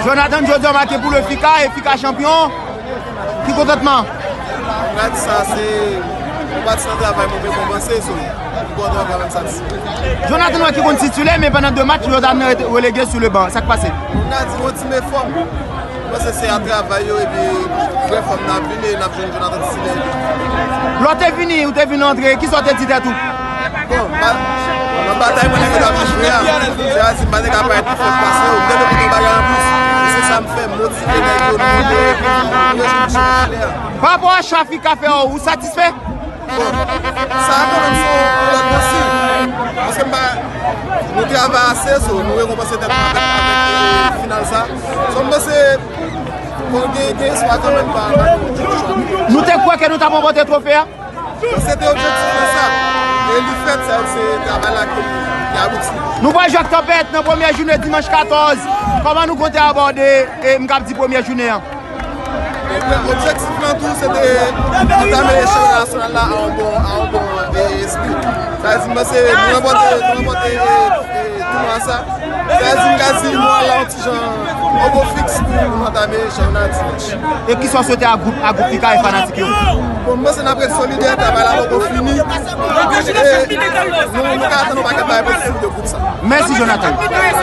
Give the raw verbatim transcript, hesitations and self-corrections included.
Jonathan, jodi a w make pou le Fika e Fika chanpyon. Ki kontantman? Mwen ka di sa, se yon pati nan travay mwen rekonpanse, so, m kontan, vrèman m satisfè. Jonathan, wè ki konn titile, men pandan de match, Jonathan rete relege sou le ban. Sa k pase? Mwen ka di yon ti mefò. Mwen panse se a travay yo, epi vrè fòm n ap vini, n ap jwenn Jonathan titile. Lè w te vini, ou te vin antre, kisa w te di tèt ou? Bon, ba, nan batay mwen nèg yo t ap jwe a, se a di m pa te ka parèt pi fò k pase yo. M te vle pote yon bagay anplis. E se sa m fè, m motive nèg yo, nou monte, nou rejwenn chèf filè a. Pa rapò a sa Fika fè a, ou satisfè? Bon, sa a kanmenm se yon lòt bon siy. Paske m pa, nou travay ase, so, nou rekonpanse tèt nou avèk, avèk, e, final sa. So, m panse, bon, gen, gen espwa kanmenm pa, pa gen yon chwa. Nou te kwè ke nou t ap ranpòte twofe a? Se te objektif mwen sa. E li fèt, sa se travay la ki, ki abouti. Nou pral jwe ak Tanpèt nan premye jounen dimanch katòz. Kòman nou konte abòde, e, m kab di premye jounen an? Objektif lan tou, se te antame chanpyona nasyonal la a yon bon, a yon bon, e, espri. Sa vle di, m panse nou ranpòte, nou ranpòte, e, e, tounwa sa. Sa vle di, m ka di nou al la yon ti jan yon bon fiks pou nou antame chanpyona dimanch. E kisa w swete a gwoup, a gwoup Fika e fanatik yo? Bon, m panse n ap ret solidè, travay la poko fini. E nou, nou ka atann yon pakèt bagay pozitif de gwoup sa. Mèsi, Jonathan.